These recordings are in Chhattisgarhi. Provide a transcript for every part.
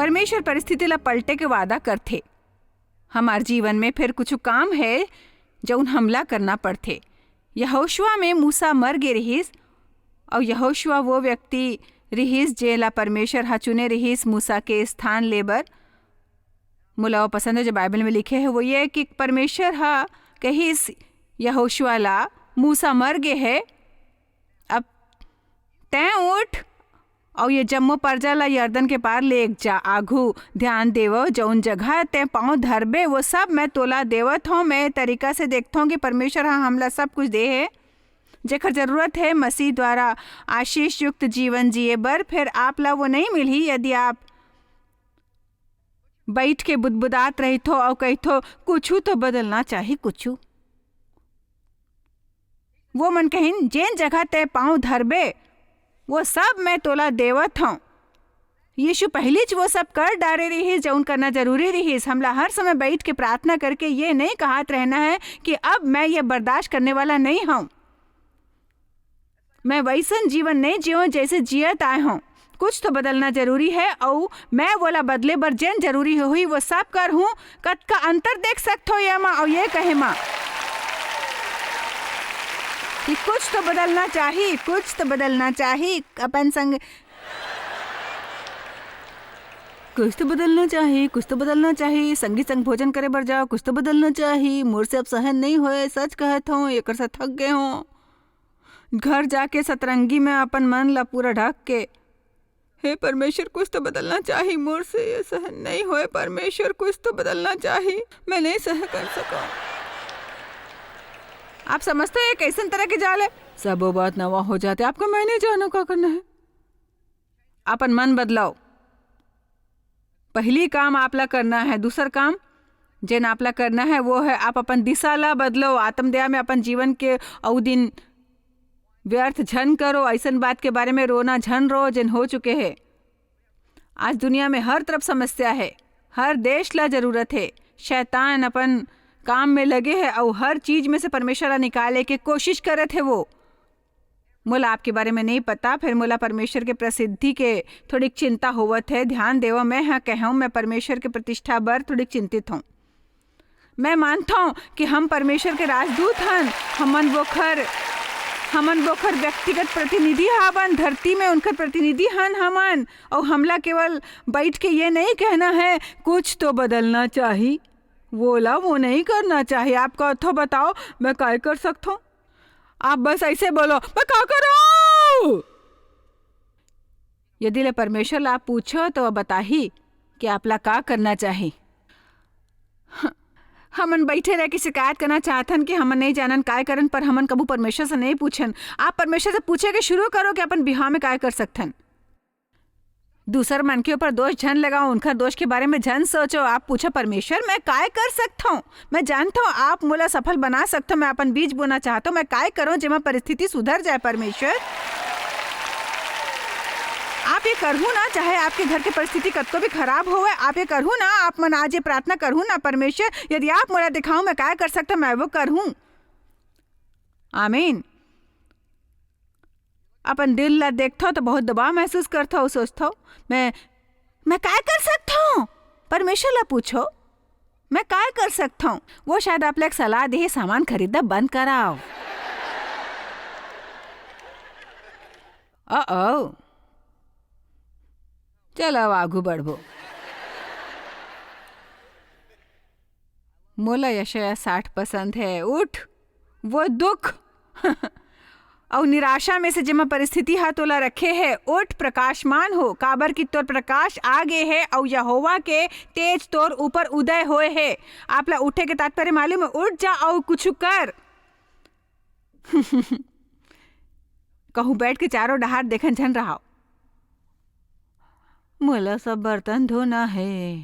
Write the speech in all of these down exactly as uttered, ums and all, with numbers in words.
परमेश्वर परिस्थिति ला पलटे के वादा करथे। हमार जीवन में फेर कुछ काम हे, जउन हमला करना पड़थे। यहोशुआ में मूसा मर गे रिहिस, अउ यहोशुआ वो व्यक्ति रिहिस, जेला परमेश्वर ह चुने रिहिस मूसा के स्थान ले बर। मोला वो पसंद हे, जो बाइबल में लिखे हे, वो ये कि परमेश्वर ह कहिस यहोशुआ ला, "मूसा मर गे हे, अब तैं उठ अउ ये जम्मो परजा ला यरदन के पार लेग जा। आघू ध्यान देवव, जउन जगह तैं पाँव धरबे, वो सब मैं तोला देवत हौं।" मैं ए तरीका से देखथौं कि परमेश्वर ह हमला सब कुछ दे हे, जेकर जरूरत हे मसीह द्वारा आशीष युक्त जीवन जिए बर। फेर आप ला वो नहीं मिलही, यदि आप बइठ के बुदबुदात रहिथो अउ कहिथो, "कुछु तो बदलना चाही, कुछु।" वो मन कहिन, "जेन जगह तैं पाँव धरबे, वो सब मैं तोला देवत हौं।" यीशु पहिलीच वो सब कर डारे रिहिस, जउन करना जरूरी रिहिस। हमला हर समय बइठ के प्रार्थना करके ये नहीं कहत रहना हे कि अब मैं ये बर्दाश्त करने वाला नहीं हौं। मैं वइसन जीवन नहीं जियों, जइसे जियत आए हौं। कुछ तो बदलना जरूरी हे, अउ मैं वोला बदले बर जेन जरूरी होही, वो सब करहूं। कतका अंतर देख सकथो ये मा अउ ये कहे मा कि कुछ तो बदलना चाही, कुछ तो बदलना चाही। अपन संग, कुछ तो बदलना चाही, कुछ तो बदलना चाही। संगी संग भोजन करे बर जाओ, कुछ तो बदलना चाही। मोर से अब सहन नहीं होए, सच कहत हौं, एकर से थक गए हौं। घर जाके सतरंगी में अपन मन ला पूरा ढक के, "हे परमेश्वर, कुछ तो बदलना चाही मोर से, ये सहन नहीं होए। परमेश्वर, कुछ तो बदलना चाही, मैं नहीं सह कर सकौं।" आप समझते हो ये कैसन तरह के जाल है? सबो बात नवा हो जाते, आपको मैं नहीं जानू का करना है। अपन मन बदलाओ। पहली काम आप ला करना है, दूसर काम जेन आप ला करना है, वो है आप अपन दिशा ला बदलो। आत्म दया में अपन जीवन के अउ दिन व्यर्थ झन करो। ऐसन बात के बारे में रोना झन रो, जेन हो चुके है। आज दुनिया में हर तरफ समस्या है, हर देश ला जरूरत है। शैतान अपन काम में लगे है अउ हर चीज में से परमेश्वर ला निकाले के कोशिश करत है वो। मोला आपके बारे में नहीं पता, फिर मोला परमेश्वर के प्रसिद्धि के थोड़ीक चिंता होवत है। ध्यान देवा, मैं ह कहूँ, मैं परमेश्वर के प्रतिष्ठा बर थोड़ीक चिंतित हूँ। मैं मानथौं कि हम परमेश्वर के राजदूत हन, हमन वोखर, हमन वोखर व्यक्तिगत प्रतिनिधि हावन, धरती में उनकर प्रतिनिधि हन हमन, अउ हमला केवल बैठ के ये नहीं कहना है, "कुछ तो बदलना चाही।" वोला वो नहीं करना चाही। आप कथो बताओ, मैं काय कर सकथौं? आप बस ऐसे बोलो, "मैं का करूं?" यदि ले परमेश्वर ला आप पूछो, तो वो बताही कि आप ला का करना चाही। ह-, हमन बैठे रह के शिकायत करना चाहथन कि हमन नहीं जानन काय करन, पर हमन कभू परमेश्वर से नहीं पूछन। आप परमेश्वर से पूछे के शुरू करो कि अपन बिहाव में काय कर सकथन। दूसर मनखे ऊपर दोष झन लगाओ, उनकर दोष के बारे में झन सोचो। आप पूछो, "परमेश्वर, मैं काय कर सकथौं?" मैं जानथौं, आप मोला सफल बना सकथो। मैं अपन बीज बोना चाहथौं। मैं काय करूं, जेमा परिस्थिति सुधर जाए, परमेश्वर? आप ये करहू ना, चाहे आपके घर के परिस्थिति कतको भी खराब होवे, आप ये करहू ना, आप मन आज ये प्रार्थना करहू ना, "परमेश्वर, यदि आप मोला दिखाओ, मैं काय कर सकथौं, मैं वो करहूं।" आमीन। अपन दिल ला देखथो तो बहुत दबाव महसूस करथो, सोचथो, "मैं, मैं काय कर सकथो?" परमेश्वर ला पूछो, "मैं काय कर सकथो?" वो शायद आप ला एक सलाह देही, "सामान खरीदना बंद कराओ।" ओ, चलो, अब आगू बढ़बो। मोला यशायाह साठ पसंद है। उठ, वो दुख अउ निराशा में से जेमा परिस्थिति हा तोला रखे है, उठ, प्रकाशमान हो, काबर कि तोर प्रकाश आ गे है अउ यहोवा के तेज तोर ऊपर उदय होए है। आप ला उठे के तात्पर्य मालूम है? उठ जा अउ कुछु कर। कहूँ बैठ के चारों डहार देखन झन रहाव। मोला सब बर्तन धोना हे,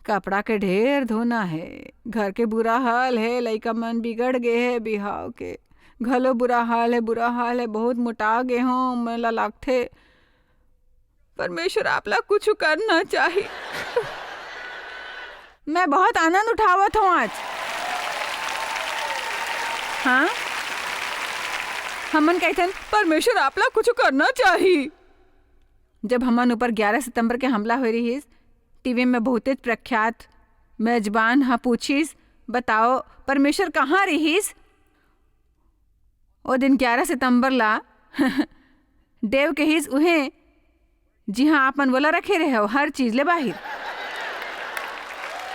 कपड़ा के ढेर धोना हे, घर के बुरा हाल हे, लइका मन बिगड़ गे हे, बिहाव के घलो बुरा हाल हे, बुरा हाल हे, बहुत मोटा गे हों, मोला लागथे परमेश्वर आप ला कुछु करना चाही। मैं बहुत आनंद उठावत हूँ आज। हाँ, हमन कहथन, "परमेश्वर आप ला कुछु करना चाही।" जब हमन ऊपर ग्यारह सितंबर के हमला होए रिहिस, टीवी में बहुतेच प्रख्यात मेजबान ह पूछिस, "बताओ, परमेश्वर कहाँ रिहिस?" ओ दिन ग्यारह सितंबर ला डेव कहिस, "उहें, जिहां आप मन वोला रखे रहे हो, हर चीज ले बाहिर।"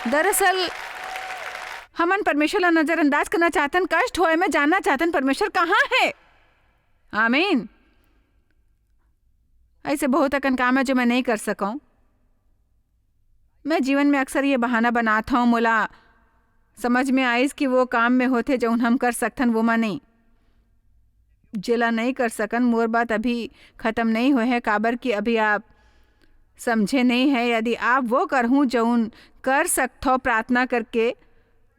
दरअसल, हमन परमेश्वर ला नजरअंदाज करना चाहतन, कष्ट होए में जानना चाहतन, परमेश्वर कहाँ है? आमीन। ऐसे बहुत अकन काम है, जो मैं नहीं कर सकूं। मैं जीवन में अक्सर ये बहाना बनात हूं, मोला समझ में आइस कि वो काम में होथे, जौन हम कर सकथन, वो मैं नहीं। जेला नहीं कर सकन, मोर बात अभी खत्म नहीं होए है, काबर कि अभी आप समझे नहीं है। यदि आप वो करहूं, जौन कर सकथो, प्रार्थना करके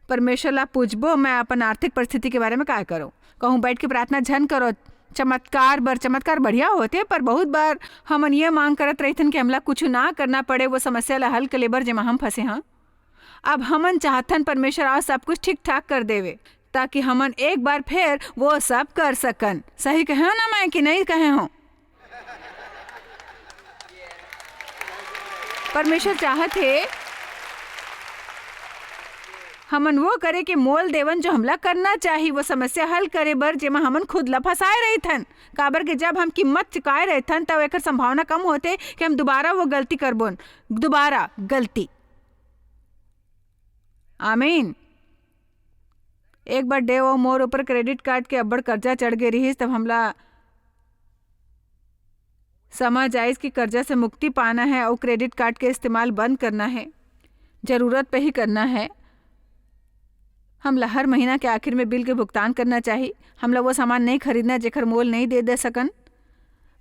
परमेश्वर ला पूछबो, "मैं अपन आर्थिक परिस्थिति के बारे में काय करो?" कहूं, "बैठ के प्रार्थना झन करो, चमत्कार बर।" चमत्कार बढ़िया होथे, पर बहुत बार हमन ये मांग करत रहिथन कि हमला कुछ ना करना पड़े, वो समस्या ला हल करे बर, जेमा हम फंसे हां। अब हमन चाहथन परमेश्वर आओ, सब कुछ ठीक ठाक कर देवे, ताकि हमन एक बार फिर वो सब कर सकन। सही कहे हो ना मैं, कि नहीं कहे हो? परमेश्वर चाहत हे, हमन वो करे के मोल देवन, जो हमला करना चाही, वो समस्या हल करे बर, जेमा हमन खुद ला फंसाए रहिथन। काबर के जब हम कीमत चुकाए रहिथन, तब एकर संभावना कम होथे कि हम दोबारा वो गलती करबोन, दोबारा गलती। आमीन। एक बार डेव अउ मोर ऊपर क्रेडिट कार्ड के अब्बड़ कर्जा चढ़ गे रिहिस, तब हमला समझ आइस कि कर्जा से मुक्ति पाना है अउ क्रेडिट कार्ड के इस्तेमाल बंद करना है, जरूरत पे ही करना है। हमला हर महीना के आखिर में बिल के भुगतान करना चाही। हमला वो सामान नहीं खरीदना, जेकर मोल नहीं दे, दे सकन।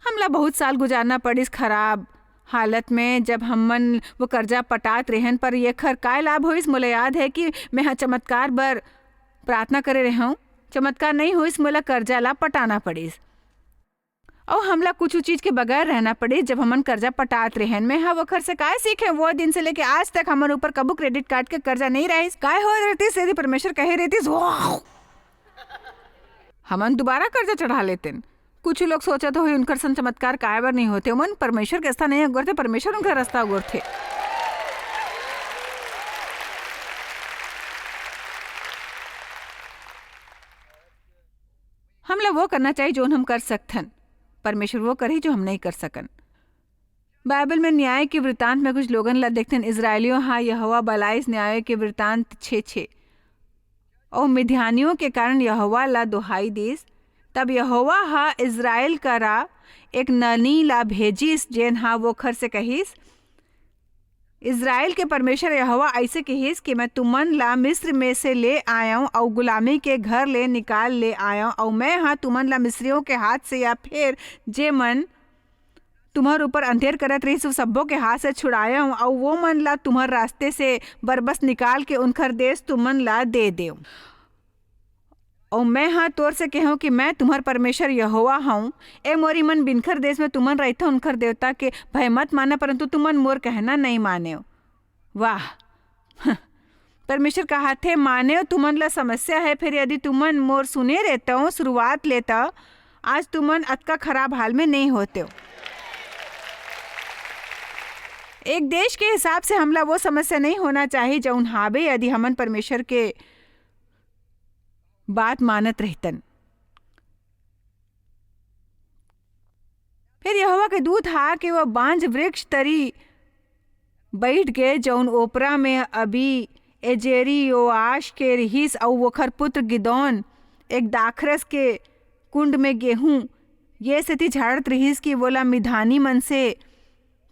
हमला बहुत साल गुजारना पड़िस खराब हालत में, जब हमन वो कर्जा पटात रेहन, पर येखर काय लाभ होइस? मोला याद है कि मैं ह चमत्कार बर प्रार्थना करे रेहंव। चमत्कार नहीं होइस, मोला कर्जा ला पटाना पड़िस। अउ हमला कुछ चीज के बगैर रहना पड़िस, जब हमन कर्जा पटात रेहन। मैं ह ओखर से काय सीखे? वो दिन से लेके आज तक हमर ऊपर कभू क्रेडिट कार्ड के कर्जा नहीं रहिस। काय हो रहतिस यदि परमेश्वर कहे रहतिस, "वाह!" हमन दोबारा कर्जा चढ़ा लेतेन। कुछ लोग सोचत होही, उनकर संग चमत्कार काय बर नहीं होथे, ओमन परमेश्वर के रास्ता नहीं अगोरथे, परमेश्वर उनकर रास्ता अगोरथे। हमला वो करना चाहिए, जोन हम कर सकथन। परमेश्वर वो करही, जो हम नहीं कर सकन। बाइबल में न्याय के वृत्तांत में कुछ लोगन ला देखथन। इजरायलियों हा यहोवा बलाइस न्याय के वृत्तांत छे छे। अउ मिद्यानियों के कारण यहोवा ला दुहाई दीस। तब यहोवा हा इजराइल करा एक ननी ला भेजिस, जेन हा वोखर से कहिस, "इजराइल के परमेश्वर यहोवा अइसे कहिस कि मैं तुमन ला मिस्र में से ले आयंव अउ गुलामी के घर ले निकाल ले आयंव, अउ मैं हा तुमन ला मिस्रियों के हाथ से या फेर जे मन तुम्हर ऊपर अंधेर करत रहिस, वो सब्बो के हाथ से छुड़ायंव, अउ वो मन ला तुम्हर रास्ते से बरबस निकाल के उनखर देश तुमन ला दे देंव। अउ मैं हा तोर से कहेंव कि मैं तुम्हर परमेश्वर यहोवा हंव। ए मोरी मन बिनखर देश में तुमन रहिथव, उनखर देवता के भय मत माना, परंतु तुमन मोर कहना नहीं मानेव।" वाह! परमेश्वर कहाथे, "मानेव तुमन ला समस्या है, फिर यदि तुमन मोर सुने रहतेव शुरुआत ले, त आज तुमन अतका खराब हाल में नहीं होतेव।" एक देश के हिसाब से हमला वो समस्या नहीं होना चाहिए, जौन हावे, यदि हमन परमेश्वर के बात मानत रहितन। फिर यहोवा के दूत हा के वो बांज वृक्ष तरी बैठ गे, जौन ओपरा में अभी एजेरी योआश के रिहिस, अऊ ओखर पुत्र गिदोन एक दाखरस के कुंड में गेहूं ये सेती झाड़त रिहिस कि वोला मिधानी मन से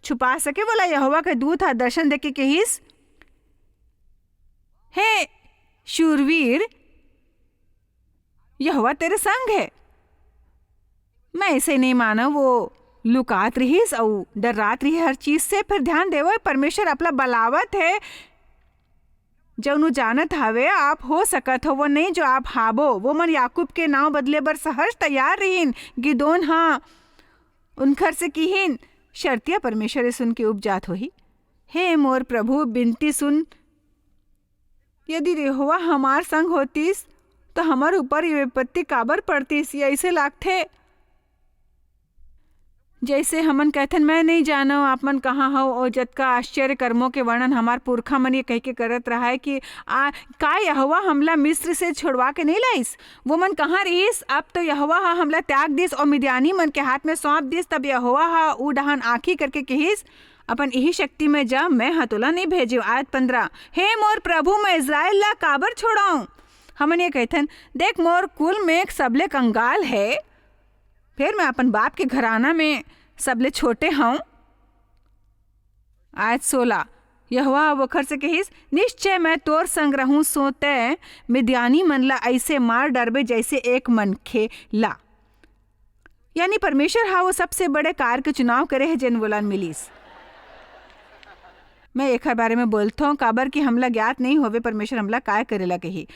छुपा सके। वोला यहोवा के दूत हा दर्शन देके कहिस, "हे शूरवीर, यहोवा तेरे संग है।" मैं ऐसे नहीं माना, वो लुकात रिहिस अऊ डर्रात रिहिस हर चीज से। फिर ध्यान देवो, परमेश्वर अपला बलावत है, जौन उ जानत हावे, आप हो सकत हो, वो नहीं जो आप हाबो। वो मन याकूब के नांव बदले बर सहर्ष तैयार रिहिन। गिदोन हा उनखर से किहिन, "शर्तिया परमेश्वर ए सुन के उपजात होही, हे मोर प्रभु, बिनती सुन, यदि यहोवा हमार संग होतिस, त हमर ऊपर ये विपत्ति काबर पड़तिस?" ये अइसे लागथे, जैसे हमन कहथन, "मैं नहीं जानव आप मन कहाँ हव, और जतका आश्चर्य कर्मों के वर्णन हमार पुरखा मन ये कह के करत रहा है कि आ, का यहोवा हमला मिस्र से छोड़वा के नहीं लाइस? वो मन कहाँ रहिस? अब तो यहोवा ह हमला त्याग दिस और मिद्यानी मन के हाथ में सौंप दिस।" तब यहोवा ह ऊ डहान आँखी करके कहिस, "अपन इही शक्ति में जा, मैं ह तोला नहीं भेजे।" आयत पंद्रह, "हे मोर प्रभु, मैं इजराइल ला काबर छोड़ाऊं?" हमन ये कहथन, "देख, मोर कुल में एक सबले कंगाल है, फिर मैं अपन बाप के घराना में सबले छोटे हूँ।" आयत सोलह, यहोवा ह ओखर से कहिस, "निश्चय मैं तोर संग रहूं, सो तैं मिद्यानी मन ला अइसे मार डरबे, जैसे एक मनखे ला।" यानी परमेश्वर हा वो सबसे बड़े कार के चुनाव करे है, जेन वोला मिलिस। मैं एखर बारे में बोलथौं, काबर कि हमला ज्ञात नहीं होवे परमेश्वर हमला काय करे ला कही।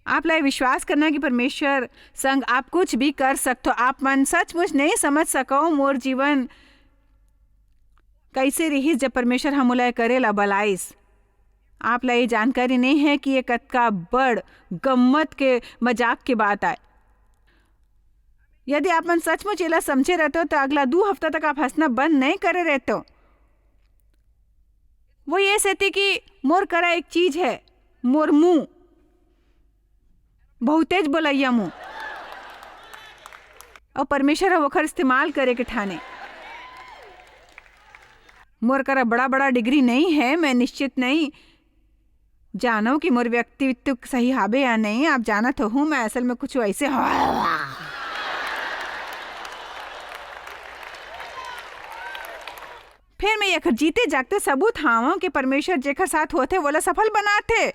आप ला ये विश्वास करना कि परमेश्वर संग आप कुछ भी कर सकथो। आप मन सचमुच नहीं समझ सको मोर जीवन कैसे रिहिस, जब परमेश्वर ह मोला ये करे ला बलाइस। आप ला ये जानकारी नहीं है कि ये कतका बड़ गम्मत के मजाक के बात आय। यदि आप मन सचमुच एला समझे रहते हो, तो अगला दू हफ्ता तक आप हंसना बंद नहीं करे रहते हो। वो ये सेती कि मोर करा एक चीज है, मोर मुंह, बहुतेज बोलैया मुंह, और परमेश्वर ह ओखर इस्तेमाल करे के ठाने। मोर करा बड़ा-बड़ा डिग्री नहीं है, मैं निश्चित नहीं जानव कि मोर व्यक्तित्व सही हाबे या नहीं। आप जानत हो, मैं असल में कुछ ऐसे फिर मैं एखर जीते जागते सबूत हावं कि परमेश्वर जेखर साथ होथे, वोला सफल बनाथे।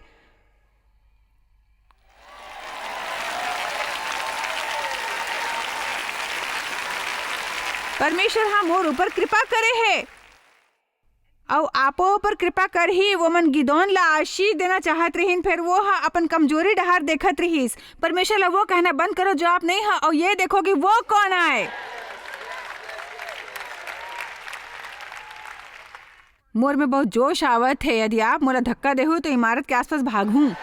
परमेश्वर ह मोर ऊपर कृपा करे हे, अउ आपो ऊपर कृपा करही। वो मन गिदोन ला आशीष देना चाहत रहिन, फेर वो ह अपन कमजोरी डहार देखत रहिस। परमेश्वर ला वो कहना बंद करो जो आप नहीं ह, अउ ये देखो कि वो कौन आए। मोर में बहुत जोश आवत हे। यदि आप मोला धक्का देहू, तो इमारत के आसपास भागहूं।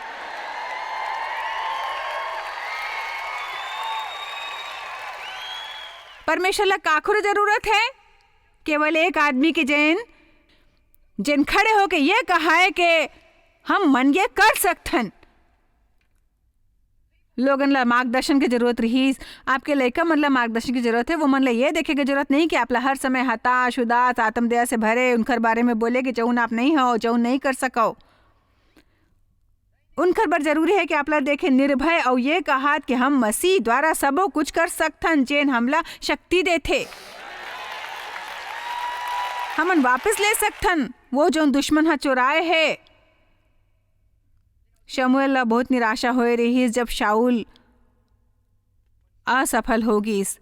परमेश्वर ला काखरो जरूरत है? केवल एक आदमी के, जेन, जेन खड़े होके ये कहा है कि हम मन ये कर सकथन। लोगन ला मार्गदर्शन के जरूरत रिहिस। आपके लइका मन ला मार्गदर्शन के जरूरत है। वो मन ला ये देखे के जरूरत नहीं कि आप ला हर समय हताश, उदास, आत्मदया से भरे उनकर बारे में बोले कि जौन आप नहीं हो, जौन नहीं कर सको। उनकर बर जरूरी है कि आप ला देखे निर्भय अउ ये कहत कि हम मसीह द्वारा सबो कुछ कर सकथन, जेन हमला शक्ति देथे। हमन वापस ले सकथन वो, जौन दुश्मन ह चोराए हे। शमूएल ला बहुत निराशा होए रिहिस, जब शाऊल असफल हो गिस।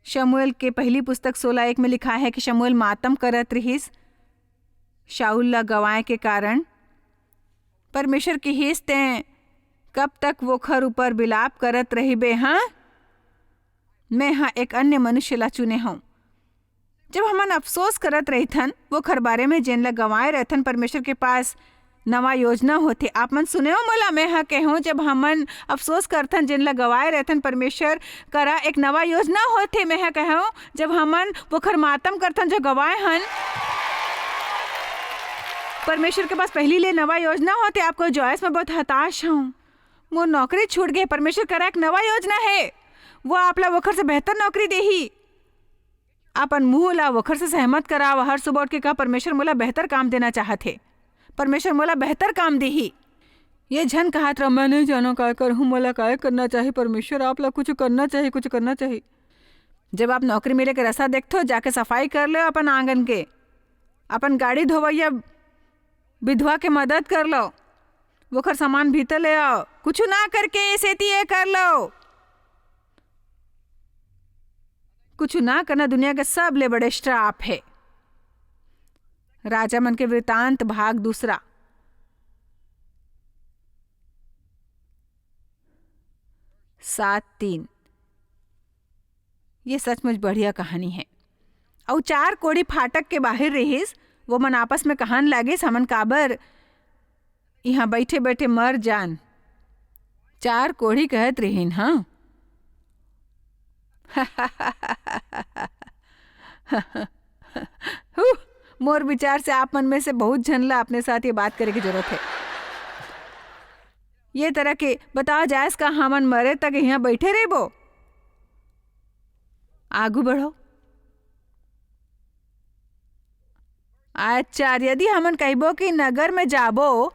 शमूएल के पहली पुस्तक सोलह एक में लिखा है कि शमूएल मातम करत रिहिस, शाऊल ला गंवाए के कारण। परमेश्वर किहिस, "तैं कब तक वोखर ऊपर बिलाप करत रहिबे, हाँ? मैं ह एक अन्य मनुष्य ला चुने हूँ।" जब हमन अफसोस करत रहिथन, वोखर बारे में जेन ला गंवाए रहथन, परमेश्वर के पास नवा योजना होथे। आप मन सुने हो मोला, मैं ह कहेंव, जब हमन अफसोस करथन, जेन ला गंवाए रहथन, परमेश्वर करा एक नवा योजना होथे। मैं ह कहेंव, जब हमन वोखर मातम करथन, जो गंवाए हन, परमेश्वर के पास पहली ले नवा योजना होथे। आप कोई चॉइस में बहुत हताश हूँ, मोर नौकरी छूट गए, परमेश्वर करा एक नवा योजना है, वो आप ला वोखर से बेहतर नौकरी देही। अपन मुंह ला वोखर से सहमत कराव। हर सुबह उठ के कह, "परमेश्वर मोला बेहतर काम देना चाहत हे, परमेश्वर मोला बेहतर काम देही।" ये झन कहत रह, "मैं नहीं जानो काय करहूं, मोला काय करना चाही, परमेश्वर आप ला कुछ करना चाही, कुछ करना चाही।" जब आप नौकरी मिले के रसा देखथो, जाके सफाई कर लो अपन आंगन के, अपन गाड़ी धोवैया विधवा के मदद कर लो, वोखर सामान भीतर ले आओ, कुछ ना करके ये सेती ये कर लो। कुछ ना करना दुनिया के सबले बड़े श्राप है। राजा मन के वृतांत भाग दूसरा, सात तीन। ये सचमुच बढ़िया कहानी है। अउ चार कोढ़ी फाटक के बाहिर रिहिस, वो मन आपस में कहन लागिस, "हमन काबर इहाँ बइठे-बइठे मर जान।" चार कोढ़ी कहत रिहिन, हाँ। हू, मोर विचार से आप मन में से बहुत झन ला अपने साथ ये बात करे के जरूरत हे। ये तरह के बताओ जायस का हमन मरे तक यहाँ बैठे रहिबो? आगू बढ़ो। अच्छा, यदि हमन कहिबो कि नगर में जाबो,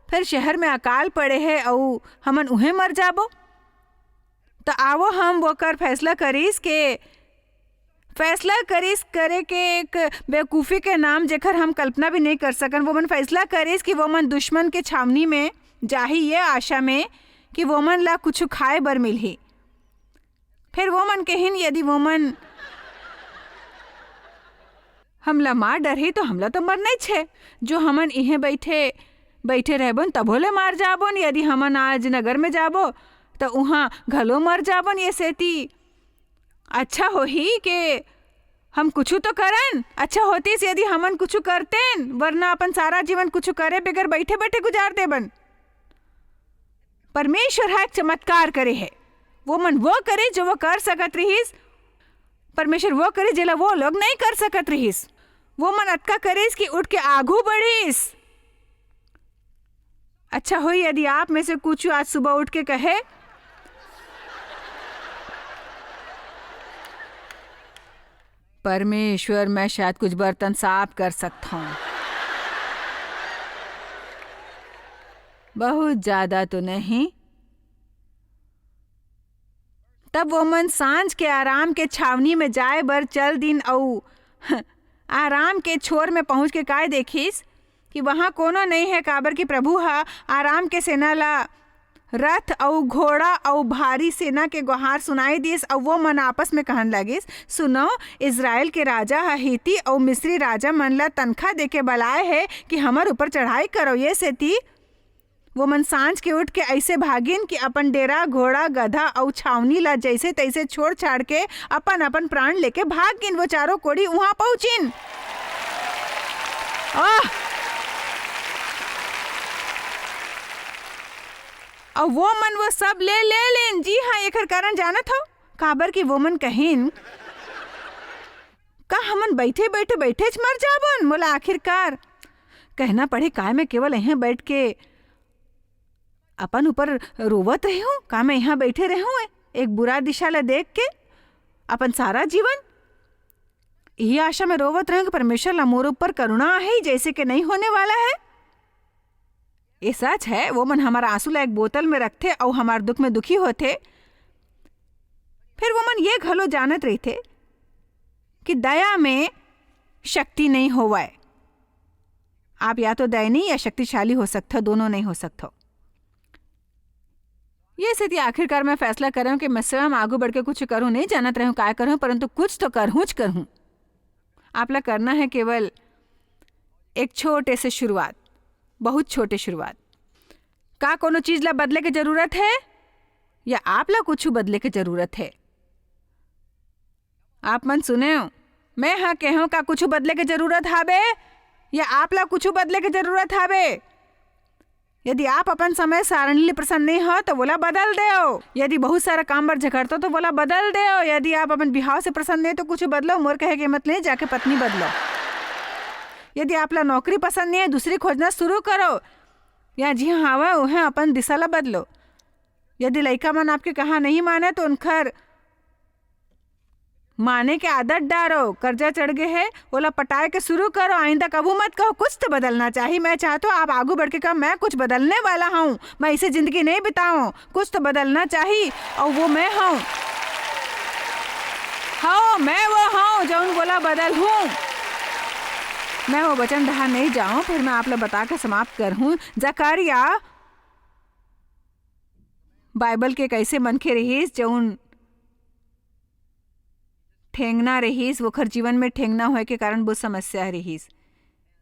फिर शहर में अकाल पड़े हे अउ हमन उहें मर जाबो, त आवो हम वोकर फैसला करिस के, फैसला करिस करे के एक बेवकूफी के नाम, जेकर हम कल्पना भी नहीं कर सकन। वो मन फैसला करिस कि वो मन दुश्मन के छावनी में जाही, ये आशा में कि वो मन ला कुछ खाए बर मिलही। फिर वो मन कहिन, यदि वो मन हमला मार डरही, तो हमला तो मरना ही छे। जो हमन इहें बैठे, बैठे रहबन, तभो ले मार जाबन। यदि हमन आज नगर में जाबो, तो उहाँ घलो मर जाबन। ये सेती अच्छा होही के हम कुछु तो करन। अच्छा होतिस, यदि हमन कुछु करतेन, वरना अपन सारा जीवन कुछु करे बगैर बैठे-बैठे गुजार देबन। परमेश्वर ह एक चमत्कार करे हे। वो मन वो करे, जो वो कर सकत रिहिस। परमेश्वर वो करे, जेला वो लोग नहीं कर सकत रिहिस। वो मन अतका करिस कि उठ के आगू बढ़िस। अच्छा होई, यदि आप में से कुछ आज सुबह उठ के कहे, "परमेश्वर, मैं शायद कुछ बर्तन साफ कर सकता हूँ।" बहुत ज्यादा तो नहीं। तब वो मन सांझ के आराम के छावनी में जाए बर चल दिन अऊ आराम के छोर में पहुंच के काय देखिस कि वहां कोनो नइ हे, काबर कि प्रभु ह आराम के सेना ला रथ अऊ घोड़ा अऊ भारी सेना के गुहार सुनाई दिस। अऊ वो मन आपस में कहन लागिस, "सुनो, इजराइल के राजा ह हिती अऊ मिस्री राजा मन ला तनखा देके बलाए हे कि हमर ऊपर चढ़ाई करो।" ये सेती वो मन सांझ के उठ के अइसे भागिन कि अपन डेरा, घोड़ा, गधा अऊ छावनी ला जइसे तइसे छोड़ छाड़ के अपन अपन प्राण लेके भाग गिन। वो चारों कोड़ी उहाँ पहुंचिन। आह! अऊ वो मन वो सब ले, ले लेन। जी हाँ, एकर कारण जानत हो? काबर कि वो मन कहिन, "का हमन बइठे, बइठे, बइठेच मर जाबन? मोला आखिरकार कहना पड़े, काय मैं केवल इहें बइठ के अपन ऊपर रोवत रहे हूँ? का मैं इहाँ बइठे रहे हूँ एक बुरा दिशा ला देख के अपन सारा जीवन? इही आशा में रोवत रहे हूँ कि परमेश्वर ला मोर ऊपर करुणा आहे, जइसे कि नहीं होने वाला हे।" ये सच हे, वो मन हमर आंसू ला एक बोतल में रखथे अऊ हमर दुख में दुखी होथे। फिर वो मन ये घलो जानत रहिथे कि दया में शक्ति नहीं होवय। आप या तो दयनीय या शक्तिशाली हो सकथो, दोनों नहीं हो सकथो। ये सेती आखिरकार मैं फैसला करे हूँ कि मैं स्वयं आगू बढ़ के कुछ करूँ। नहीं जानत रहे हूँ काय करूँ, परंतु कुछ तो करहूँच करहूँ। आप ला करना हे केवल एक छोटे से शुरुआत, बहुत छोटे शुरुआत। का कोनो चीज ला बदले के जरूरत हे या आप ला कुछु बदले के जरूरत हे? आप मन सुने हो, मैं हा कहे हूँ, का कुछु बदले के जरूरत हावे या आप ला कुछु बदले के जरूरत हावे? यदि आप अपन समय सारणी ले प्रसन्न नहीं हो, तो वोला बदल देओ। यदि बहुत सारा काम बर झगड़तो, तो वोला बदल देओ। यदि आप अपन बिहाव से प्रसन्न नहीं, तो कुछु बदलो। मोर कहे के मतलब, जाके पत्नी बदलो। यदि आप ला नौकरी पसंद नहीं है, दूसरी खोजना शुरू करो। या जिहाँ हावय, उहें अपन दिशा ला बदलो। यदि लइका मन आपके कहा नहीं माने, तो उनकर माने के आदत डारो। कर्जा चढ़ गे हे, ओला पटाए के शुरू करो। आइंदा कभू मत कहो, "कुछ तो बदलना चाही।" मैं चाहत हूँ, आप आगू बढ़ के कहो, "मैं कुछ बदलने वाला हूँ, मैं इसे जिंदगी नहीं बिताऊँ, कुछ तो बदलना चाही।" और वो मैं हूँ, हव, मैं वो हूँ, जौन वोला बदल हूँ। मैं वो वचन डहार नहीं जाऊँ, फिर मैं आप ला बता के समाप्त कर हूँ। जकारिया बाइबल के एक अइसे मनखे रिहिस, जउन ठेंगना रिहिस, वोखर जीवन में ठेंगना होए के कारण बहुत समस्या रिहिस।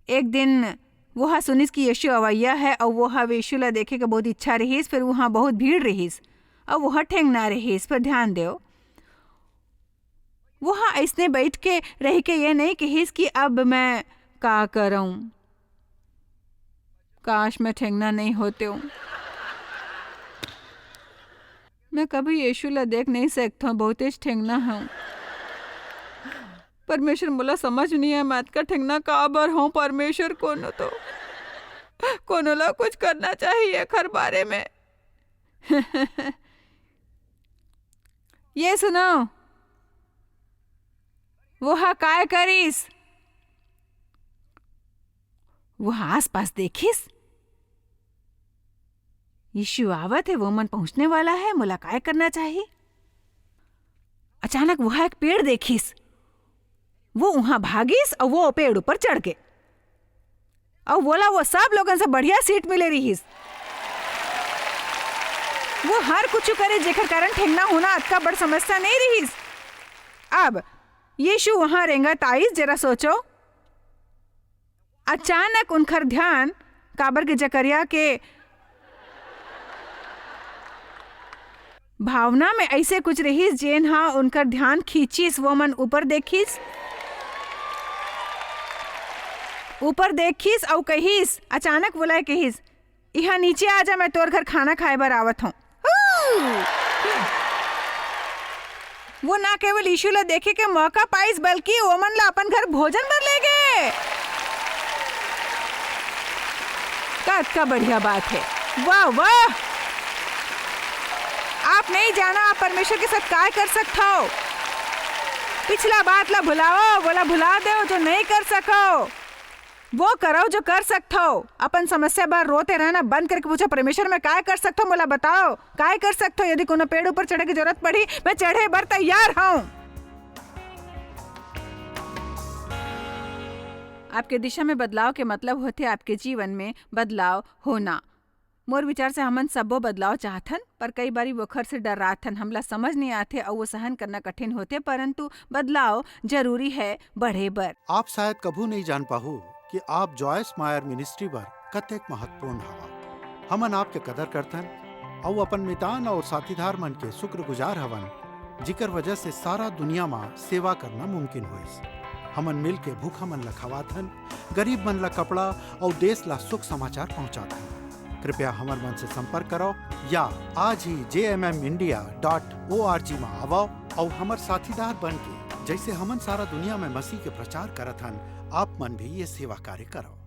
एक दिन वो हा सुनिस कि यीशु अवइया है, अउ वो हा यीशु ला देखे के बहुत इच्छा रिहिस, फिर वहाँ बहुत भीड़ रिहिस, अउ वो हा ठेंगना रिहिस। पर ध्यान देव, वो हा अइसने बैठ के रह के ये नहीं कहिस कि अब मैं का करऊं, काश मैं ठेंगना नहीं होते हूँ। मैं कभी यीशु ला देख नहीं सकथों, बहुतेच ठेंगना हूँ। परमेश्वर, मोला समझ नहीं है, मैं अतका ठेंगना काबर हूँ? परमेश्वर, कोनो तो, कोनो ला कुछ करना चाहिए एखर बारे में। ये सुनो, वो हा काय करिस? वो हा आसपास देखिस, यीशु आवत हे, वो मन पहुंचने वाला है, मोला काय करना चाहिए? अचानक वो हा एक पेड़ देखिस, वो उहां भागिस अउ वो पेड़ ऊपर चढ़ गे। अउ वोला वो सब लोगन से बढ़िया सीट मिले रिहिस। वो हर कुछ करे, जेकर कारण ठेंगना होना अतका बड़ समस्या नहीं रिहिस। अब यीशु वहां रेंगत आइस, जरा सोचो। अचानक उनकर ध्यान, काबर के जकरिया के भावना में ऐसे कुछ रहिस, जेन हा उनकर ध्यान खींचिस। वो मन ऊपर देखिस, ऊपर देखिस अउ कहिस, अचानक वोला कहिस, "इहाँ नीचे आ जा, मैं तोर घर खाना खाए बर आवत हूँ।" वो ना केवल यीशु ला देखे के मौका पाइस, बल्कि ओमन ला अपन घर भोजन बर ले गे। का, का बढ़िया बात है। वाह, वाह। आप नहीं जाना, आप परमेश्वर के साथ काय कर सकत हो। पिछला बात ला भुलाओ, वोला भुला दो जो नहीं कर सको। वो करो जो कर सकत हो। अपन समस्या बर रोते रहना बंद करके पूछो, "परमेश्वर, मैं काय कर सकत हो, मोला बताओ, काय कर सकत हो? यदि कोनो पेड़ ऊपर चढ़े की जरूरत पड़ी, मैं चढ़े बर तैयार हूँ।" आपके दिशा में बदलाव के मतलब होथे आपके जीवन में बदलाव होना। मोर विचार से हमन सब्बो बदलाव चाहथन, पर कई बारी वोखर से डर्राथन। हमला समझ नहीं आथे अउ वो सहन करना कठिन होथे, परंतु बदलाव जरूरी है बढ़े बर। आप शायद कभू नहीं जान पाहू कि आप जॉयस मायर मिनिस्ट्री बर कतेक महत्वपूर्ण हवा। हमन आपके कदर करथन अउ अपन मितान अउ साथीदार मन के शुक्रगुजार हवन, जिकर वजह से सारा दुनिया मा सेवा करना मुमकिन होइस। हमन मिल के भूखा मन ला खवाथन, गरीब मन ला कपड़ा अउ देश ला सुख समाचार पहुंचाथन। कृपया हमर मन से संपर्क करो या आज ही जे M M India dot O R G मा आवो अउ हमर साथीदार बन के, जैसे हमन सारा दुनिया में मसीह के प्रचार करत हन, आप मन भी ये सेवा कार्य करो।